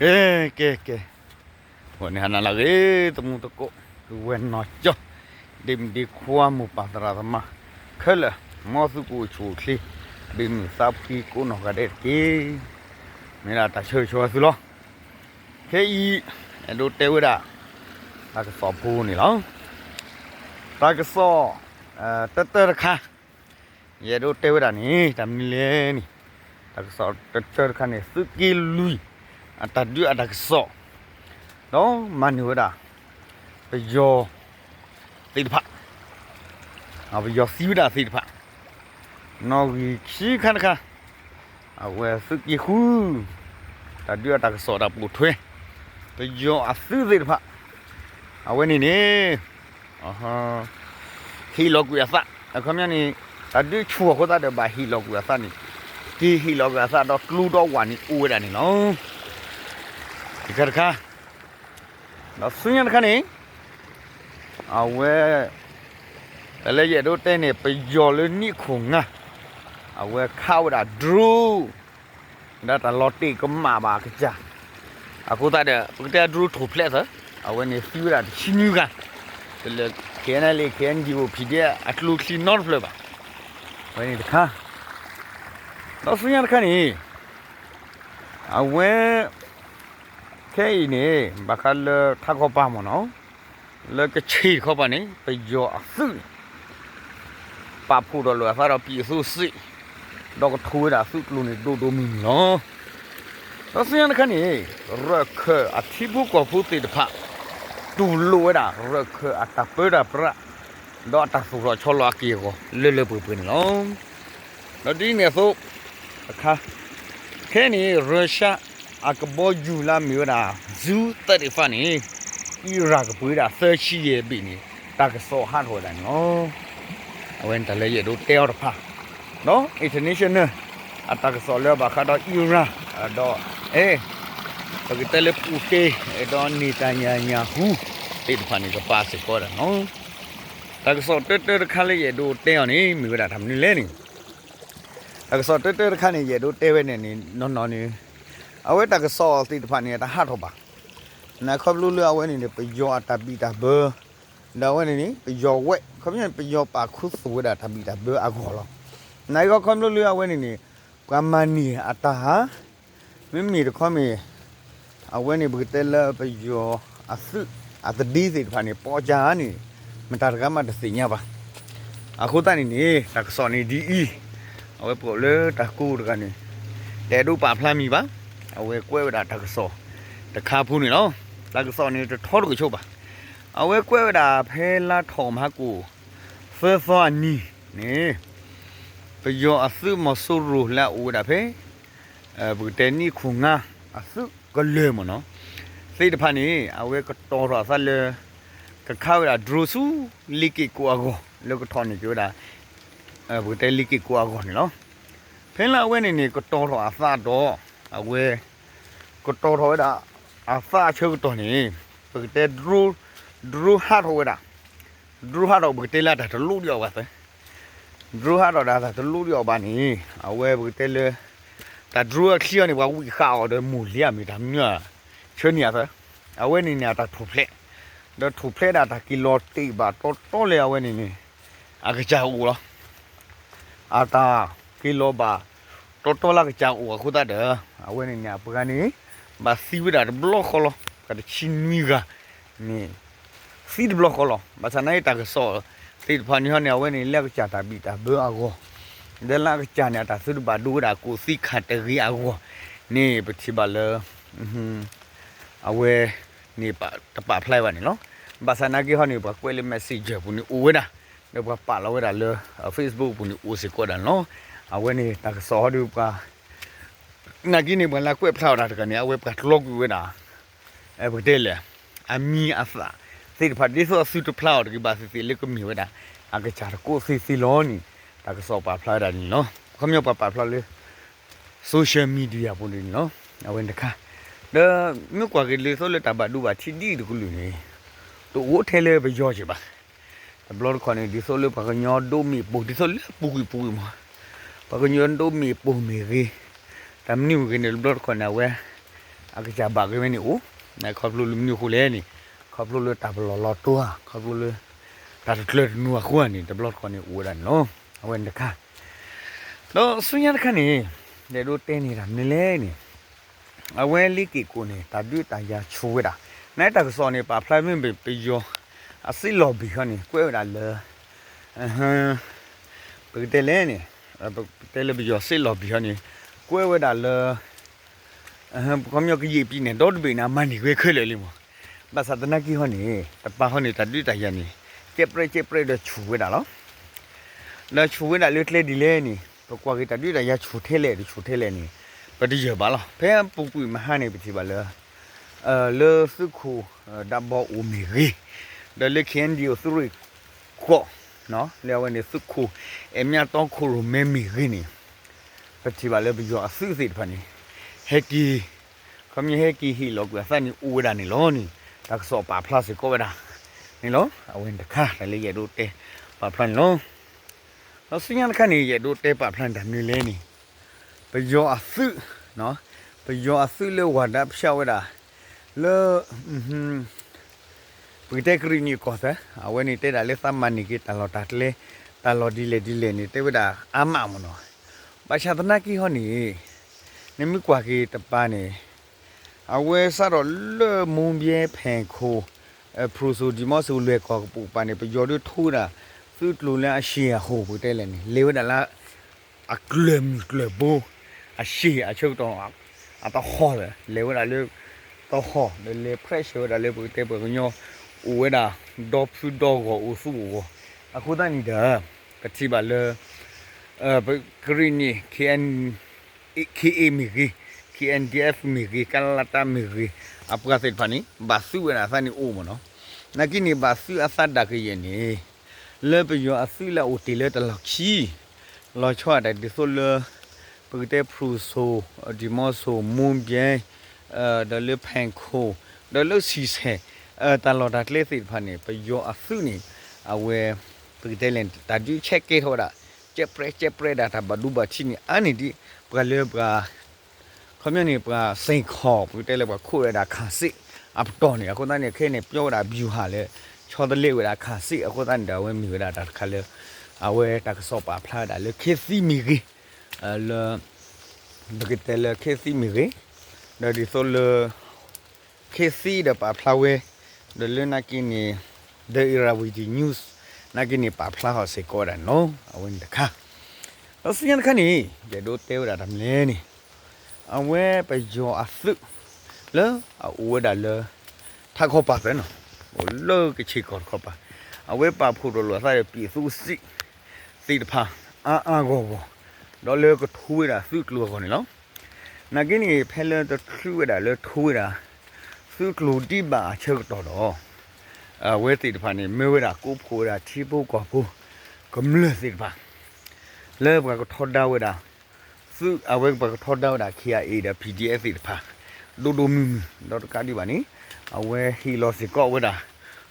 ကဲ ကဲ ကဲ, ဂီၤန့ၣ်ဟါနၤလၢအဂ့ၤ သမူသကိး ပုၢ်ဝဲၢ်နီၢ်ကၠီ, ဒ့မုၣ်ဒ့ခွါ မိၢ်ပၢ်သရၣ်သမါ ခဲလၢာ် မ်သုကအိၣ်ဆူၣ်အိၣ်ချ့ ဘၣ်မုာ်သးဖှံကိးနီၢ်ဂၤဒဲးတက့ၢ်. မ့ၢ်ဒၣ်တၢ်ဆၢဂ့ၤဆၢဝါသုလီၤ. ခဲအံၤ အဲၣ်ဒိးတဲဝဲဒၣ် တၢ်ကစီၣ်ဖိန့ၣ်လီၤ. တၢ်ကစီၣ် တၢတၢတခါ ယအဲၣ်ဒိးတဲဝဲဒၣ်န့ၣ် တၢ်မနုၤလဲၣ်န့ၣ်, တၢ်ကစီၣ်တၢတၢတခါန့ၣ် သုးက့လွံၢ် အတၢ်ဒုးအတၢ်ကစီၣ် ဒီးမၤန့ၢ်ဝဲဒၣ် ပယီၤသ့ၣ်တဖၣ်, ပယီၤသံဝဲဒၣ်သ့ၣ်တဖၣ်, နီၣ်ဂံၢ်ခံခါတခါ အဝဲသုးက့ဃု တၢ်ဒုးအတၢ်ကစီၣ်တၢ်ပိာ်ထွဲ ပယီၤအသုးသ့ၣ်တဖၣ် အဝဲန့ၣ်န့ၣ် ဟ့ၣ်လီၤကွံာ်အသး, အခီပညီန့ၣ် တၢ်ဒုးဆူၣ်အဃိသတးဒီး ဘၣ်ဟ့ၣ်လီၤကွံာ်အသးန့ၣ်, က့ၤဟ့ၣ်လီၤကွံာ်အသးဒီးကျိဒီးဝးန့ၣ်အိၣ်ဝဲဒၣ်န့ၣ်လီၤ. တခါတခါ, ဒီးဆူညါတခါန့ၣ် အဝဲ တၢ်လၢယအဲၣ်ဒိးတဲန့ၣ် ပယီၤလၢနံၣ်ခိၣ်ငါ အဝဲခးဝဲဒၣ် drone ဒီးတၢ်လီၤတဲာ်ကမၣ်ဘၣ်အကစၢ်, အဃိသတးဒီး ပကတဲ drone ထိၣ်ဖျဲးသၢ, အဝဲန့ၣ်သံဝဲဒၣ်တဆံနွံဂၤ, တလၢ K N L A K N D O P D F အကျိချံနီတဖျၢၣ်ဘၣ်. အဝဲန့ၣ်တခါ, ဒီးဆူညါတခါန့ၣ် အဝဲ ခဲအံၤန့ၣ် ဘၣ်ဃးလၢထးခီပၤမ့ၢ်နီၤ, လၢကဆ့ၣ်တခီပၤန့ၣ် ပယီၤအသုးန့ၣ် ပာ်ဖှိၣ်ထီၣ်လိာ်အသးဒီးပံၣ်အသိစ့ၣ်, ဒီးကထိဝဲဒၣ်သုးကျိၤန့ၣ်ဒိၣ်ဒိၣ်မုၢ်မုၢ်လီၤ. ဒီးဆူညါတခါန့ၣ် ရၢၢ်ခၢၣ်အထံဖိကီၢ်ဖိသ့ၣ်တဖၣ် တူၢ်လိာ်ဝဲဒၣ် ရၢၢ်ခၢၣ်အတၢ်ပၢတၢ်ပြး ဒီးအတၢ်သူၣ်ထီၣ်ဆီလီၤအက့ၢ်အဂီၤလၢလၢပှဲၤပှဲၤန့ၣ်လီၤ. ဒီးဒ်န့ၣ်အသိး တခါ ခဲအံၤန့ၣ် ရၢၢ်ရှါအကဘီယူၤလၢအမ့ၢ်ဝဲဒၣ် ဇူသၢတဖၣ်န့ၣ် အံရၣ်ကပှ့ၤဒၣ်သၢဆံယဲၢ်ဘ့ၣ်န့ၣ် တၢ်ကစီၣ်ဟးထီၣ်ဝဲဒၣ်န့ၣ်လီၤ. အဝဲန့ၣ်တၢ်လၢယအဲၣ်ဒိးတဲအီၤတဖၣ်, ဒီး international အတၢ်ကစီၣ်လၢဘၣ်ဃးဒီးအံရၣ်, ဒီး အဲ ပကတဲလၢပူၣ်တ့ၢ် ဒီး Netanyahu သ့ၣ်တဖၣ်န့ၣ် ကပာ်စ့ၢ်ကီးဝဲဒၣ်န့ၣ်လီၤ. တၢ်ကစီၣ်တၢတၢတခါလၢယအဲၣ်ဒိးတဲအီၤန့ၣ် မ့ၢ်ဝဲဒၣ်တၢ်မနုၤလဲၣ်န့ၣ်, တၢ်ကစီၣ်တၢတၢတခါန့ၣ် ယအဲၣ်ဒိးတဲဝဲန့ၣ်န့ၣ် နီၢ်နီၢ်န့ၣ် အဝဲတၢ်ကစီၣ်သ့ၣ်တဖၣ်န့ၣ် အတဟးထီၣ်ဘၣ်. နာ်ခီဖျိလၢအဝဲန့ၣ်န့ၣ် ပယီၤအတၢ်ဘံၣ်တၢ်ဘၢ, ဒီးအဝဲန့ၣ်န့ၣ် ပယီၤဝဲ ခီပညီန့ၣ် ပယီၤပာ်ခူသူၣ်ဝဲဒၣ်တၢ်ဘံၣ်တၢ်ဘၢအဂီၢ်လီၤ. နာ်က့ခီဖျိလၢအဝဲန့ၣ်န့ၣ် ပှၤမၤန့ၢ်အတၢ်ဟါ မ့မ့ၢ်တခီမ့ၢ် အဝဲန့ၣ် ပကတဲလၢပယီၤအသုး အသဒ့သ့ၣ်တဖၣ်န့ၣ် ပီကါန့ၣ် မတၤတဂၤမးတသ့ၣ်ညါဘၣ်. အဃိသတးန့ၣ်န့ၣ် တၢ်ကစီၣ်န့ၣ်ဒ်အံၤ, အဝဲပှၤလၢတၢ်ကိးတဂၤန့ၣ် တအဲၣ်ဒိးပာ်ဖျါမံၤဘၣ်. အဝဲကွဲးဝဲဒၣ်တၢ်ကစီၣ်တခါဖိန့ၣ်လီၤ. တၢ်ကစီၣ်န့ၣ်တထီတကဆိးဘၣ်. အဝဲကွဲးဝဲဒၣ်ဖဲလါထီၣ်မဟါကိၣ် သၢသီအနံၤန့ၣ် ပယီၤအသုးမီၤစိရိၤလၢအအိၣ်ဝဲဒၣ်ဖဲ ပကတဲနံၣ်ခိၣ်ငါအသုးကလၢၤမ့ၢ်နီၤ သ့ၣ်တဖၣ်န့ၣ် အဝဲကတီၤထီၣ်အသးလၢ ကခးဝဲဒၣ် drone ဆူလ့ၤက့ၤကိးအဂီၢ် လၢကထီၣ်န့ၢ်က့ၤဝဲဒၣ် ပကတဲလ့ၤက့ၤကိးအဂီၢ်န့ၣ်လီၤ. ဖဲလၢအဝဲန့ၣ်န့ၣ် ကတီၤထီၣ်အသးဒီး အဝဲ ကတီၤထီၣ်ဝဲဒၣ် အသးအဆၢကတီၢ်န့ၣ် ပကတဲ drone, drone ဟးထီၣ်ဝဲဒၣ် drone ဟးထီၣ် ပကတဲလၢအတၢ်တလိၣ်ဒံးအီၤဘၣ်သၢ drone ဟးထီၣ်ဒၣ်တၢ်တလိၣ်ဒံးအီၤဘၣ်န့ၣ် အဝဲပကတဲလၢ တၢ် drone အချံအီၤန့ၣ် ပှၤဝံၣ်ဃာ်အီၤဒီးမိၢ်လံဧါ မ့ၢ်တၢ်မနုၤဧါ ဆၢန့ၢ်အသၢ အဝဲန့ၣ်န့ၣ် အတၢ်ထူၣ်ဖျဲး ဒီးထူၣ်ဖျဲးဒၣ်တၢ်က့ၤလီၤတ့ၢ်ဘၣ်တီတီလၢအဝဲန့ၣ်န့ၣ် အကစၢ်အိၣ်လီၤ. အတၢ်က့ၤလီၤဘၣ်တီတီလၢအကစၢ်အိၣ်အဃိသတးဒီး အဝဲန့ၣ်န့ၣ် အပှၤန့ၣ် ဘၣ်သံဝဲဒၣ်တဘျီဃီလီၤ. ပှၤတဆံနွံဂၤန့ၣ် သံတဘျီဃီလီၤ. ဘၣ်ဆၣ်နာ်က့တၢ်ကစီၣ်သ့ၣ်တဖၣ်န့ၣ်ဟီန့ၣ် အဝဲန့ၣ်လၢအကစၢ်တၢ်ဘံၣ်တၢ်ဘၢအဂီၢ် ဒီးလၢအကစၢ်န့ၣ် အတၢ်သုတဘၣ်ဒိဝဲဒၣ်ကိးသံခးတဂ့ၤအဂီၢ်န့ၣ် ပထံၣ်ဘၣ်လၢ အဝဲန့ၣ်တပာ်ဖျါဘၣ်န့ၣ်လီၤ. ဘၣ်ဆၣ်နာ်က့ဟီန့ၣ် ပှၤကွဲးလၢ messenger ပူၤန့ၣ်အိၣ်ဝဲဒၣ် ဒီးပှၤပာ်လီၤဝဲဒၣ်လၢ Facebook ပူၤန့ၣ်အိၣ်စ့ၢ်ကီးဒၣ်န့ၣ်လီၤ. အဝဲန့ၣ်တၢ်ကစီၣ်ဟီဒီးပှၤ နာ်က့န့ၣ် ပှၤလၢကွဲးဖျါအီၤတၢ်တဂၤန့ၣ် အဝဲပှၤကျီကွံာ်ဝဲဒၣ် ပကတဲလဲၣ် အမံၤအသၣ်သ့ၣ်တဖၣ် ဒ်သိးအသုတဖျါအီၤတဂ့ၤဘၣ်သ့ၣ်သ့ၣ်လၢကမ့ၢ်ဝဲဒၣ် အကစၢ်တကိးသ့ၣ်သ့ၣ်လီၤန့ၣ် တၢ်ကစီၣ်ပာ်ဖျါဝဲဒၣ်န့ၣ်လီၤ. ခီပညီပှၤပာ်ဖျါလၢ social media ပူၤန့ၣ်လီၤ. အဝဲန့ၣ်တခါ ဒီးမ့ၢ်ကွၢ်က့ၤဒ်သိးလၢတၢ်ဘၣ်ဒိဘၣ်ထံးဒ်အံၤတကလုာ်န့ၣ် တအိၣ်ထဲလၢပယီၤက့ၤဘၣ်. တဘျီတခီၣ်န့ၣ် ဒ်သိးလၢပှၤကညီဒိးမ့ၢ်ပိၢ် ဒ်သိးလၢပူၤကွံာ်ပူၤကွံာ်မး ပှၤကညီဒိးမ့ၢ်ပိၢ်မ့ၢ်ဂ့ၤ တၢ်မနုၤမ့ၢ်ဂ့ၤန့ၣ် တဘျီတခီၣ်န့ၣ် အဝဲ အကစၢ်ဘၣ်ဂ့ၤဝဲန့ၣ်အိၣ်, ခီဖျိလၢမနုၤအဃိလဲၣ်န့ၣ်, ခီဖျိလၢတၢ်ပလီၢ်လီၤတိၢ်ဧါ, ခီဖျိလၢ တၢ်တကျၢၤတနူအဃိဧါန့ၣ် တဘျီတခီၣ်န့ၣ်အိၣ်ဝဲဒၣ်န့ၣ်လီၤ. အဝဲန့ၣ်တခါ, ဒီးဆူညါတခါန့ၣ်, ယအဲၣ်ဒိးတဲန့ၢ်တၢ်မနုၤလဲၣ်န့ၣ်, အဝဲလ့က့ၢ်ကိၣ်န့ၣ် တၢ်ဒုးတၢ်ယၤဆူၣ်ဝဲဒၣ်, နတၢ်ကစီၣ်န့ၣ် ပာ်ဖျါမ့ၢ်ပယီၤ အစ့လီၤဘံၣ်ဃီန့ၣ် ကွဲးဝဲဒၣ်လၢ ပကတဲလဲၣ်န့ၣ်, ပကတဲလၢပယီၤစ့လီၤဘံၣ်ဃီန့ၣ် ကွဲးဝဲဒၣ်လၢ ပခီပညီကယံာ်ပံၤန့ၣ် ဒီတဘ့ၣ်န့ၣ် အမၤန့ၢ်ဝဲခဲလၢာ်လံမး, ဘၣ်ဆၣ်သနာ်က့ဟီန့ၣ် တပၤဃီန့ၣ် တၢ်ဒုးတၢ်ယၤန့ၣ် ကဲပြဲကဲပြဲဒီးဆူၣ်ဝဲဒၣ်လီၤ. ဒီးဆူၣ်ဝဲဒၣ်လၢကျဲဒ်လဲၣ်န့ၣ် ပကွၢ်က့ၤတၢ်ဒုးတၢ်ယၤဆူၣ်ထဲလဲၣ် တဆူၣ်ထဲလဲၣ်န့ၣ် ပတယၢၢ်ဘၣ်လီၤ. ဖဲပူၤကွံာ်မဟါန့ၣ် ပထံၣ်ဘၣ်လၢ လၢသုးခိၣ် ဒးဘီအိၣ်မ့ၢ်ဂ့ၤ, ဒီးလၢ ခ့ၣ်အဲၣ်ဒံၣ်အိၣ်သုးရ့ၣ်ကီၢ် လၢအဝဲန့ၣ်သုးခိၣ် အဲၣ်မၠၣ်တီခိၣ်ရိၣ်မဲမ့ၢ်ဂ့ၤန့ၣ် ပထံၣ်ဘၣ်လၢပယီၤအသုးသ့ၣ်တဖၣ်န့ၣ် ဟဲက့ၤ, ခီပညီဟဲက့ၤဟ့ၣ်လီၤကွံာ်အသးန့ၣ်အိၣ်ဝဲဒၣ်န့ၣ်လီၤန့ၣ် တၢ်ကစီၣ်ပာ်ဖျါစ့ၢ်ကီးဝဲဒၣ်န့ၣ်လီၤ. အဝဲန့ၣ်တခါ တၢ်လၢယအဲၣ်ဒိးတဲပာ်ဖျါန့ၣ်လီၤ. ဒီးဆူညါတခါန့ၣ် ယအဲၣ်ဒိးတဲပာ်ဖျါန့ၣ်တၢ်မနုၤလဲၣ်န့ၣ်, ပယီၤအသုး, ပယီၤအသုးလၢဝၤဒၣ်ဖၠးဝဲဒၣ် လၢ ပကတဲကရံၣ်နံၣ်ကီၢ်သဲး အဝဲန့ၣ်တဲဒၣ်လၢသးမၤန့ၢ်က့ၤတၢ်လီၢ်တၢ်ကျဲ, တၢ်လီၢ်ဒ်လဲၣ်ဒ်လဲၣ်န့ၣ် တဲဝဲဒၣ်အါမးမ့ၢ်နီၤ. ဘၣ်ဆၣ်သနာ်က့ဟီန့ၣ် နမ့ၢ်ကွၢ်က့ၤတပၤန့ၣ် အဝဲစးထီၣ်လၢမူဘဲဖဲးခိၣ်, ဖရူစိၤ ဒံၣ်မီစိၤ လွဲၢ်ကီၢ်ကပူၤပၤန့ၣ် ပယီၤဒုးထိဝဲဒၣ် သုးကျိၤလၢအရှည်အဃိ ပကတဲလဲၣ်န့ၣ် လဲၤဝဲဒၣ်လၢ အကျၢၤမုၢ်ကျၢၤဘိ အရှည်အဆၢကတီၢ် အတဟီၣ်ဒီး လဲၤဝဲဒၣ်လၢ တဟီၣ်ဒီးလဲၤ pressure ဝဲဒၣ်လၢပကတဲပှၤကညီ အိၣ်ဝဲဒၣ် ဒီဖုဒီဂီၢ်အိၣ်သူၣ်အိၣ်ဂီၢ်, အဃိသတးန့ၣ်ဒီး ပထံၣ်ဘၣ်လၢ ပကရံၣ်နံၣ် ခ့ၣ်အဲၣ် ခ့ၣ်အ့ၣ်မ့ၢ်ဂ့ၤ, ခ့ၣ်အဲၣ်ဒံၣ်အ့ၣ်မ့ၢ်ဂ့ၤ, ကလတၢ်မ့ၢ်ဂ့ၤ, အပှၤသ့ၣ်တဖၣ်န့ၣ် ဘၣ်သုးဝဲဒၣ်အသးန့ၣ်အိၣ်မ့ၢ်နီၤ. နာ်က့န့ၣ် ဘၣ်သုးအသးဒၣ်ကယဲၢ်န့ၣ် လၢပယီၤအသုးလၢအအိၣ်တ့ၢ်လၢတၢ်လီၢ်ခံ လီၤဆီဒၣ်တၢ်ဒ်သိးလၢ ပကတဲဖရူစိၤ, ဒံၣ်မီစိၤ, မူဘဲ, ဒီးလၢဖဲးခိၣ်, ဒီးလၢဆံၣ်ဆဲၣ်, တၢ်လီၢ်တၢ်ကျဲသ့ၣ်တဖၣ်န့ၣ် ပယီၤအသုးန့ၣ် အဝဲ ပကတဲလဲၣ် တၢ်ဒုးဆဲးကဲထီၣ်ဝဲဒၣ် ကဲပြဲကဲပြဲဒၣ်တၢ်ဘၣ်ဒိဘၣ်ထံးန့ၣ် အါန့ၢ်ဒံး ပှၤလၢပှၤ ခီပညီန့ၣ် ပှၤစ့ၢ်ကီး ပကတဲလၢပှၤခိးဝဲဒၣ်ခၣ်စ့ၣ်အပတီၢ်န့ၣ် အဃိသတးန့ၣ် ခဲအံၤန့ၣ် ပြောဝဲဒၣ် ဗျူဟာ လၢ ဆီတလဲဝဲဒၣ်ခၣ်စ့ၣ် အဃိသတးန့ၣ်ဒီး အဝဲမ့ၢ်ဝဲဒၣ်တၢ်တခါလၢ အဝဲတၢ်ကစီၣ်ပာ်ဖျါဝဲဒၣ်လၢ ခ့သံမ့ၢ်ဂ့ၤ, လၢ ပကတဲလၢခ့သံမ့ၢ်ဂ့ၤ, ဒီးဒ်သိးလၢ ခ့သံဒီးပာ်ဖျါဝဲ, ဒီးလၢနာ်က့န့ၣ် The Irrawaddy News နာ်က့န့ၣ် ပာ်ဖျါထီၣ်စ့ၢ်ကီးဝဲဒၣ်န့ၣ်လီၤ. အဝဲန့ၣ်တခါ, ဒီးဆူညါတခါန့ၣ် ယအဲၣ်ဒိးတဲဝဲဒၣ်တၢ်မနုၤလဲၣ်န့ၣ် အဝဲပယီၤအသုး လၢအအိၣ်ဝဲဒၣ်လၢ ထးခီပၤဖဲနီၤ, အိၣ်လၢကခ့ၣ်ကီၢ်တခီပၤ, အဝဲပာ်ဖှိၣ်ဒီးလိာ်အသးဒီး ပြည်သူ့စစ် သ့ၣ်တဖၣ် အါအါဂီၢ်ဂီၢ်, ဒီးလၢကထိဝဲဒၣ်သုးကျိၤအဂီၢ်န့ၣ်လီၤ. နာ်က့န့ၣ် ဖဲလၢတချုးဝဲဒၣ်လၢထိဝဲဒၣ် သုးကျိၤဒံးဘၣ်အဆၢကတီၢ်ဒီး အဝဲသ့ၣ်တဖၣ်န့ၣ် မၢဝဲဒၣ်ကိးဖှိၣ်ဝဲဒၣ်ထံဖိကီၢ်ဖိ ကမျၢၢ်သ့ၣ်တဖၣ် လၢပှၤကထီဒါဝဲဒၣ် သုး အဝဲပှၤကထီဒါဝဲဒၣ် ခ့ၣ်အဲၣ်အ့ၣ် ဒီး ပီၣ်ဒံၣ်အဲၣ် သ့ၣ်တဖၣ် ဒိၣ်ဒိၣ်မုၢ်မုၢ် ဒီးတကးဒံးဘၣ်န့ၣ် အဝဲဟ့ၣ်လီၤစ့ၢ်ကီးဝဲဒၣ်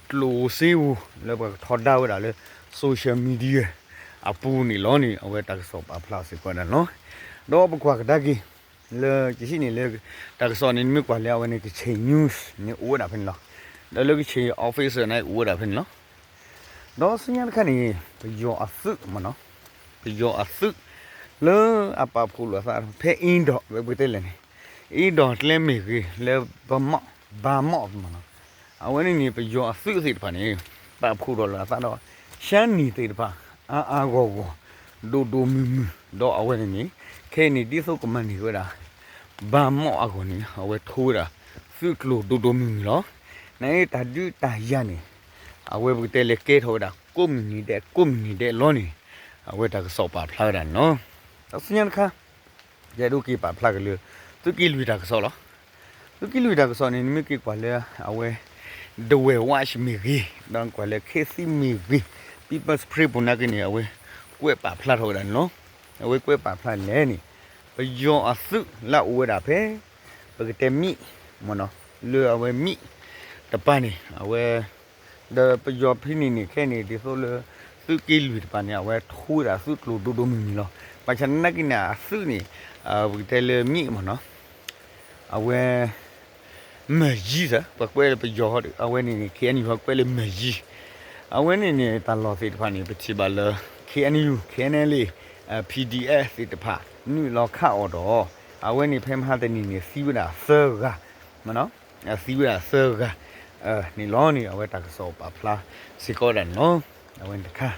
ကျိၣ်ဧိၤစ့ဧိၤ လၢပှၤကထီဒါဝဲဒၣ်လၢ social media အပူၤန့ၣ်လီၤန့ၣ် အဝဲတၢ်ကစီၣ်ပာ်ဖျါစ့ၢ်ကီးဒၣ်န့ၣ်လီၤ. ဒီးပကွၢ်ကဒါက့ၤ လၢကဟံးန့ၢ်လၢ တၢ်ကစီၣ်န့ၣ် နမ့ၢ်ကွၢ်လၢအဝဲန့ၣ် ကခ့ၣ် news န့ၣ်အိၣ်ဝဲဒၣ်ဖဲန့ၣ်လီၤ. ဒီးလၢကခ့ၣ် office န့ၣ်အိၣ်ဝဲဒၣ်ဖဲန့ၣ်လီၤ. ဒီးဆူညါတခါန့ၣ် ပယီၤအသုးမ့ၢ်နီၤ, ပယီၤအသုး လၢအပာ်ဖှိၣ်လိာ်အသးဖဲအ့ဒီး ဝဲပကတဲလဲၣ်န့ၣ် အ့ဒီးကျဲမ့ၢ်ဂ့ၤ လၢဘါမီၣ် ဘါမီၣ်မ့ၢ်နီၤ, အဝဲန့ၣ်န့ၣ် ပယီၤအသုးသ့ၣ်တဖၣ်န့ၣ် ပာ်ဖှိၣ်ဒီးလိာ်အသးဒီး ရှမ်းနံၣ်သ့ၣ်တဖၣ် အါအါဂီၢ်ဂီၢ် ဒိၣ်ဒိၣ်မုၢ်မုၢ် ဒီးအဝဲန့ၣ်န့ၣ် ခဲအံၤန့ၣ် ဒ်သိးကမၤန့ၢ်က့ၤဝဲဒၣ် ဘါမီၣ်အဂီၢ်န့ၣ် အဝဲထိဝဲဒၣ် သုးကျိၤဒိၣ်ဒိၣ်မုၢ်မုၢ်လီၤ. နာ်က့တၢ်ဒုးတၢ်ယၤန့ၣ် အဝဲပကတဲလဲၤကဲထီၣ်ဝဲဒၣ် ကိးမုၢ်နံၤဒဲး ကိးမုၢ်နံၤဒဲးလီၤန့ၣ် အဝဲတၢ်ကစီၣ်ပာ်ဖျါဝဲဒၣ်န့ၣ်လီၤ. ဒီးဆူညါတခါ ယအဲၣ်ဒိးက့ၤပာ်ဖျါက့ၤလၢ သုးက့လွံၢ်တၢ်ကစီၣ်လီၤ. သုးက့လွံၢ်တၢ်ကစီၣ်န့ၣ် နမ့ၢ်က့ၤကွၢ်လၢအဝဲ The West Watch မ့ၢ်ဂ့ၤ, ဒီးကွၢ်လၢ ခ့သံ မ့ၢ်ဂ့ၤ, People's Spring ပူၤနာ်က့န့ၣ် အဝဲကွဲးပာ်ဖျါထီၣ်ဝဲဒၣ်န့ၣ်လီၤ. အဝဲကွဲးပာ်ဖျါလဲၣ်န့ၣ် ပယီၤအသုးလၢအအိၣ်ဝဲဒၣ်ဖဲ ပကတဲမံၣ် မ့ၢ်နီၤ, လၢအဝဲမံၣ်တပၤန့ၣ် အဝဲ ဒီးပယီၤဖဲန့ၣ်န့ၣ် ခဲအံၤန့ၣ် ဒ်သိးလၢ သုးက့လွံၢ်တပၤန့ၣ် အဝဲထိဝဲဒၣ်သုးကျိၤဒိၣ်ဒိၣ်မုၢ်မုၢ်လီၤ. ဘၣ်ဆၣ်နာ်က့န့ၣ် အသုးန့ၣ် ပကတဲလၢမံၣ်မ့ၢ်နီၤ, အဝဲ မၢယံသၢ ပှၤကွဲးလၢပယီၤ အဝဲန့ၣ်န့ၣ် ခ့ၣ်အဲၣ်ယူၣ် ဟီကွဲးလၢမၢယံ အဝဲန့ၣ်န့ၣ် တၢ်လီၢ်သ့ၣ်တဖၣ်န့ၣ် ပထံၣ်ဘၣ်လၢ ခ့ၣ်အဲၣ်ယူၣ် ခ့ၣ်အဲၣ်ယူၣ် ပီၣ်ဒီအ့ၣ် သ့ၣ်တဖၣ် နုာ်လီၤခးအီၤဒီး အဝဲန့ၣ်ဖဲမဟါတနံၤန့ၣ် သံဝဲဒၣ်သၢဂၤ သံဝဲဒၣ်သၢဂၤ န့ၣ်လီၤန့ၣ် အဝဲတၢ်ကစီၣ်ပာ်ဖျါစ့ၢ်ကီးဝဲဒၣ်န့ၣ်လီၤ. အဝဲန့ၣ်တခါ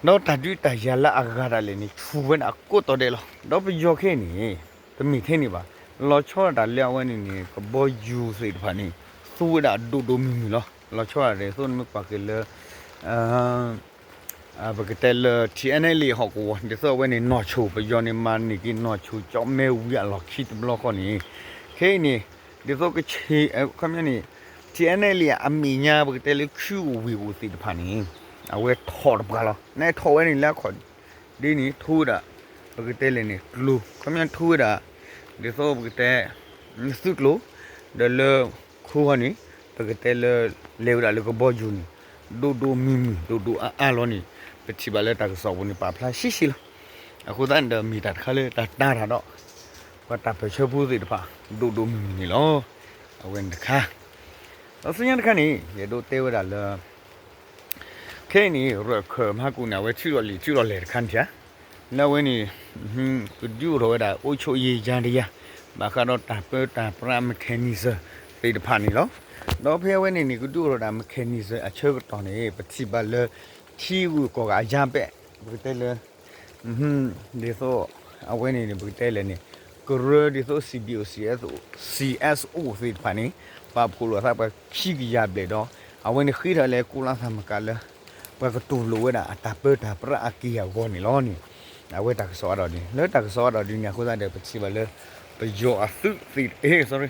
ဒီးတၢ်ဒုးတၢ်ယၤလၢအဂၤဒၣ်လဲာ်န့ၣ် ဆူၣ်ဝဲဒၣ်အကိးတီၤဒဲးလီၤ. ဒီးပယီၤခဲအံၤန့ၣ် တမ့ၢ်ထဲန့ၣ်ဘၣ်. လီၤဆီဒၣ်တၢ်လၢအဝဲန့ၣ်န့ၣ် ကဘီယူၤသ့ၣ်တဖၣ်န့ၣ် သူဝဲဒၣ်ဒိၣ်ဒိၣ်မုၢ်မုၢ်လီၤ. လီၤဆီဒၣ်ဒ်သိးနမ့ၢ်ကွၢ်က့ၤလၢ ပကတဲလၢ ထံၣ်အဲၣ်အဲၣ်လ့ ဟီၣ်ကဝီၤ ဒ်သိးအဝဲန့ၣ် နီၢ်ဆိၣ် ပယီၤန့ၣ်မၤန့ၢ်က့ၤနီၢ်ဆိၣ် ကၠီမဲဝံၤအလီၢ်ခံတဘျီဃီန့ၣ် ခဲအံၤန့ၣ် ဒ်သိးကဆ့ၣ် ခီပညီန့ၣ် ထံၣ်အဲၣ်အဲၣ်လ့ အမဲာ်ညါ ပကတဲလၢခုအိၣ်ဝ့ၢ်အိၣ်သ့ၣ်တဖၣ်န့ၣ် အဝဲထီၣ်တပှၢ်လီၤ. နထီၣ်ဝဲန့ၣ်လၢအခီၣ်ဒ်န့ၣ် ထိဝဲဒၣ် ပကတဲလဲၣ်န့ၣ် ကျိၤ ခီပညီထိဝဲဒၣ် ဒ်သိးပကတဲ သုးကျိၤ ဒီးလၢခိအီၤန့ၣ် ပကတဲလၢ လဲၤဝဲဒၣ်လၢကဘီယူၤန့ၣ် ဒိၣ်ဒိၣ်မုၢ်မုၢ် ဒိၣ်ဒိၣ်အါအါလီၤန့ၣ် ပထံၣ်ဘၣ်လၢတၢ်ကစီၣ်ပူၤန့ၣ် ပာ်ဖျါရှဲရှဲလီၤ. အဃိသတးန့ၣ်ဒီး မ့ၢ်တၢ်တခါလၢတၢ်တာ်တၢ်ဒီး ပှၤတၢ်ပၢၢ်ဆၢဖိသ့ၣ်တဖၣ် ဒိၣ်ဒိၣ်မုၢ်မုၢ်န့ၣ်လီၤ. အဝဲန့ၣ်တခါ ဒီးဆူညါတခါန့ၣ် ယအဲၣ်ဒိးတဲဝဲဒၣ်လၢ ခဲအံၤန့ၣ် ရၢၢ်ခၢၣ်မဟါကိၣ်န့ၣ် အဝဲထုးထီၣ်လံာ်ထုးထီၣ်လဲၢ်တခါန့ၣ်ဧါ, လၢအဝဲန့ၣ် ကဒုးအိၣ်ထီၣ်ဝဲဒၣ် အိၣ်ဆိၣ်ယံၤယၤတယၤ ဘၣ်ဃးဒီးတၢ်ပၢတၢ်ပြး mechanism သ့ၣ်တဖၣ်န့ၣ်လီၤ. ဒီးဖဲအဝဲန့ၣ်န့ၣ် ကဒုးအိၣ်ထီၣ်ဝဲဒၣ် mechanism အဆၢကတီၢ်န့ၣ် ပထံၣ်ဘၣ်လၢ ထံဂုၤကီၢ်ဂၤအယါပဲၣ် ပကတဲလၢ ဒ်သိး အဝဲန့ၣ်န့ၣ် ပကတဲလဲၣ်န့ၣ် ကရၢဒ်သိး CBO CSO သ့ၣ်တဖၣ်န့ၣ် ပာ်ဖှိၣ်လိာ်သးပှၤခံကယၤဘျဲၣ်ဒီး အဝဲန့ၣ်ဃ့ထီၣ်လၢကိးလါသးမကၤလၢ ပှၤကတူၢ်လိာ်ဝဲဒၣ်အတၢ်ပၢတၢ်ပြးအက့ၢ်အဂီၤန့ၣ်လီၤန့ၣ် အဝဲတၢ်ကစီၣ်အါဒီးဒ်န့ၣ် လၢတၢ်ကစီၣ်အါဒီးဒ်န့ၣ် အဃိသတးဒီး ပထံၣ်ဘၣ်လၢ ပယီၤအသုးသ့ၣ် sorry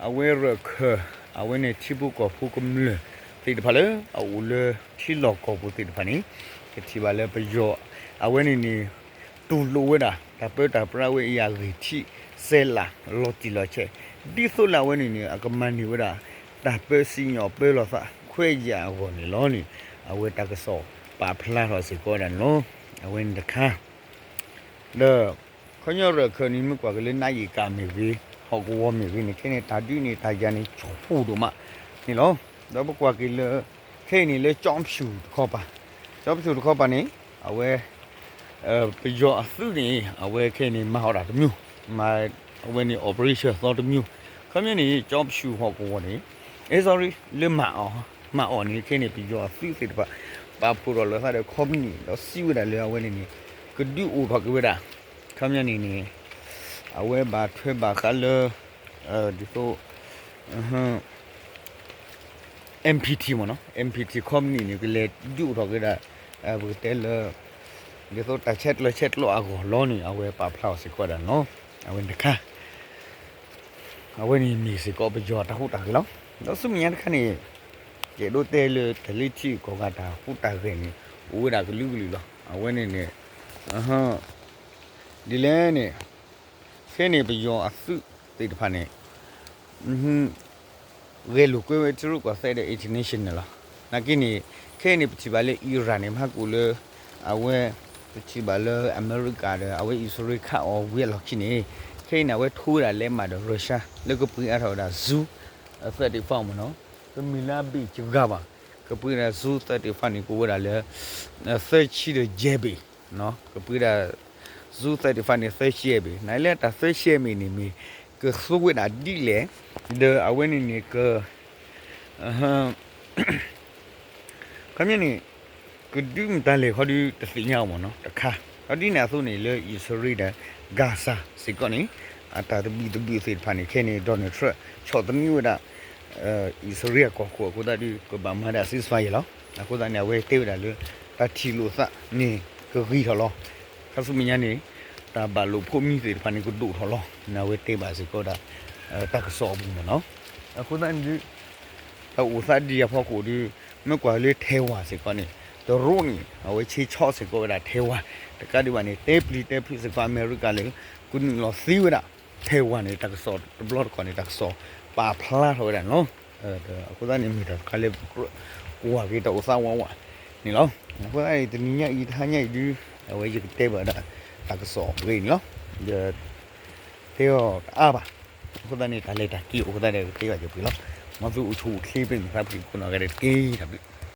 အဝဲရၢၢ်ခၢၣ် အဝဲန့ၣ်ထံဖိကီၢ်ဖိကမျၢၢ်သ့ၣ်တဖၣ်လၢ အအိၣ်လၢထံလီၢ်ကီၢ်ပူၤသ့ၣ်တဖၣ်န့ၣ် ပထံၣ်ဘၣ်လၢပယီၤ အဝဲန့ၣ်န့ၣ် တူၢ်လိာ်ဝဲဒၣ် တၢ်ပၢတၢ်ပြးဝဲအံၤအဂ့ၢ်ထံးစဲးလးလီၤတံၢ်လီၤဆဲး ဒ်သိးလၢအဝဲန့ၣ်န့ၣ် အကမၤန့ၢ်ဝဲဒၣ် တၢ်ပၢစံၣ်ညီၣ်ပၢလီၤသးခွဲးယာ်အဂီၢ်န့ၣ်လီၤန့ၣ် အဝဲတၢ်ကစီၣ်ပာ်ဖျါထီၣ်စ့ၢ်ကီးဝဲဒၣ်န့ၣ်လီၤ. အဝဲန့ၣ်တခါ ဒီး ခီပညီရၢၢ်ခၢၣ်န့ၣ် မ့ၢ်ကွၢ်က့ၤလၢနးယံာ်ကၣ်မ့ၢ်ဂ့ၤ ဟီၣ်ကဝီၤမ့ၢ်ဂ့ၤန့ၣ် ခဲန့ၣ် တၢ်ဒုးန့ၣ် တၢ်ယၤန့ၣ် ဆူၣ်ဒိၣ်မးန့ၣ်လီၤ. ဒီးပကွၢ်က့ၤလၢ ခဲအံၤန့ၣ်လၢကၠီဖၠူၣ်တခီပၤ ကၠီဖၠူၣ်တခီပၤန့ၣ် အဝဲ ပယီၤအသုးန့ၣ် အဝဲခဲအံၤန့ၣ် မၤအီၣ်တၢ်တမျိုး မၤ အဝဲန့ၣ် operation သီတမျိုး ခီပညီန့ၣ် ကၠီဖၠူၣ်ဟီၣ်ကဝီၤန့ၣ် အဲ sorry လၢမၤအီၣ် မၤအီၣ်န့ၣ် ခဲအံၤန့ၣ် ပယီၤအသုးသ့ၣ်တဖၣ် ပာ်ဖှိၣ်ထီၣ်လိာ်သးဒီး ခီပနံၣ် ဒီးစံးဝဲဒၣ်လၢအဝဲန့ၣ်န့ၣ် ကဒုးအိၣ်ထီၣ်က့ၤဝဲဒၣ် ခီပညီန့ၣ်န့ၣ် အဝဲဘၣ်ထွဲဘၣ်ဃးလၢ ဒ်သိး MPT မ့ၢ်နီၤ MPT ခီပနံၣ်န့ၣ် ကလဲၤဒုးအိၣ်ထီၣ်က့ၤဒၣ် ပကတဲလၢ ဒ်သိးတၢ်ဆဲးကျိးဆဲးကျိးအဂီၢ်လီၤန့ၣ် အဝဲပာ်ဖျါအီၤစ့ၢ်ကီးဒၣ်န့ၣ်လီၤ. အဝဲန့ၣ်တခါ အဝဲန့ၣ်မ့ၢ်စ့ၢ်ကီးပယီၤတၢ်ဟူးတၢ်ဂဲၤလီၤ. ဒီးဆူမဲာ်ညါတခါန့ၣ် ယအဲၣ်ဒိးတဲလၢတၢ်လၢထံဂုၤကီၢ်ဂၤတၢ်ဟူးတၢ်ဂဲၤန့ၣ် အိၣ်ဝဲဒၣ်ကလုာ်ကလုာ်လီၤ. အဝဲန့ၣ်န့ၣ် ဒ်လဲၣ်န့ၣ် ခဲန့ၣ်ပယီၤအသုးသ့ၣ်တဖၣ်န့ၣ် ဂဲၤလိာ်ကွဲဝဲထံရူၢ်ကီၢ်သဲးဒီး international လီၤ. နာ်က့န့ၣ် ခဲအံၤန့ၣ် ပထံၣ်ဘၣ်လၢ Iran န့ၣ် မဟါကိၣ်လၢ အဝဲ ပထံၣ်ဘၣ်လၢအမဲရကၤဒီး အဝဲအံၣ်စရ့လးခးအီၤဝံၤအလီၢ်ခံန့ၣ် ခဲအံၤန့ၣ် အဝဲထိဝဲဒၣ်လဲးမးဒီး Russia လၢကပှ့ၤအါထီၣ်ဝဲဒၣ် Su thirty-five မ့ၢ်နီၤ တမ့ၢ်လၢအဘ့ၣ်စှၤဘၣ် ကပှ့ၤဒၣ် Su thirty-five န့ၣ် ကအိၣ်ဝဲဒၣ်လၢ သၢဆံဒီးယဲၢ်ဘ့ၣ် ကပှ့ၤဒၣ် Su thirty-five န့ၣ် သၢဆံယဲၢ်ဘ့ၣ် နလၢတၢ်သၢဆံယဲၢ်ဘ့ၣ်န့ၣ်မ့ၢ် ကသူဝဲဒၣ်ဒ်လဲၣ် ဒီးအဝဲန့ၣ်န့ၣ်က ခီပညီန့ၣ် ကဒုးမတၤလဲၣ်ခီဒုးတသ့ၣ်ညါအီၤမ့ၢ်နီၤ တခါ ဒီးဒ်န့ၣ်အသိးန့ၣ် လၢအံၣ်စရ့လးဒီး Gaza စ့ၢ်ကီးန့ၣ် အတၢ်သဘံၣ်သဘုၣ်သ့ၣ်တဖၣ်န့ၣ် ခဲန့ၣ် Donald Trump ဆီၣ်သနံးဝဲဒၣ် အံၣ်စရ့လးကီၢ်ခိၣ်အဃိသတးဒီး ကဘၣ်မၤဒၣ် ceasefire လီၤ. အဃိသတးန့ၣ် အဝဲတဲဝဲဒၣ်လၢ တၢ်ထံၣ်လိာ်သးန့ၣ် ကဂ့ၤထီၣ်လီၤ. ခါဆူမဲာ်ညါန့ၣ် တၢ်ဘၣ်လိာ်ဖိးမံသ့ၣ်တဖၣ်န့ၣ် ကဒိၣ်ထီၣ်လီၤ. န့ၣ်အဝဲတဲဘၣ်စ့ၢ်ကီးဒၣ် တၢ်ကစီၣ်အပူၤမ့ၢ်နီၤ. အဃိသတးန့ၣ်ဒုး တၢ်အိၣ်သးဒ်အံၤအဖီခိၣ်ဒီး မ့ၢ်ကွၢ်လၢ Taiwan စ့ၢ်ကီးန့ၣ် တရူးန့ၣ် အဝဲဆ့ဆီစ့ၢ်ကီးဝဲဒၣ် Taiwan တကးဒံးဘၣ်န့ၣ် တဲပျံၤတဲဖုးစ့ၢ်ကီးအမဲရကၤလၢ ကနုာ်လီၤသံဝဲဒၣ် Taiwan န့ၣ် တၢ်ကစီၣ်တဘျီတခီၣ်န့ၣ် တၢ်ကစီၣ်ပာ်ဖျါထီၣ်ဝဲဒၣ်န့ၣ်လီၤ. အဃိသတးန့ၣ် မ့ၢ်တၢ်တခါလၢ ကွၢ်က့ၤတၢ်အိၣ်သးဝးဝးန့ၣ်လီၤ. အဃိသတးန့ၣ် တနံၤညါအံၤ တဟါညါအံၤဒုး အဝဲယကတဲဘၣ်ဒၣ် တၢ်ကစီၣ်အဂ့ၢ်န့ၣ်လီၤ. ဒီး တဲအီၤတအါဘၣ်. အဃိသတးန့ၣ် တၢ်လဲၤတၢ်က့ၤအိၣ်အဃိသတးဒီး ကတဲဘၣ်က့ၤပှဲၤလီၤ. မ်သုအိၣ်ဆူၣ်အိၣ်ချ့ ပှၤမုၢ်သးဖှံခိၣ်နၢ်ဂၤဒဲးတက့ၢ်. တၢ်ဘျုး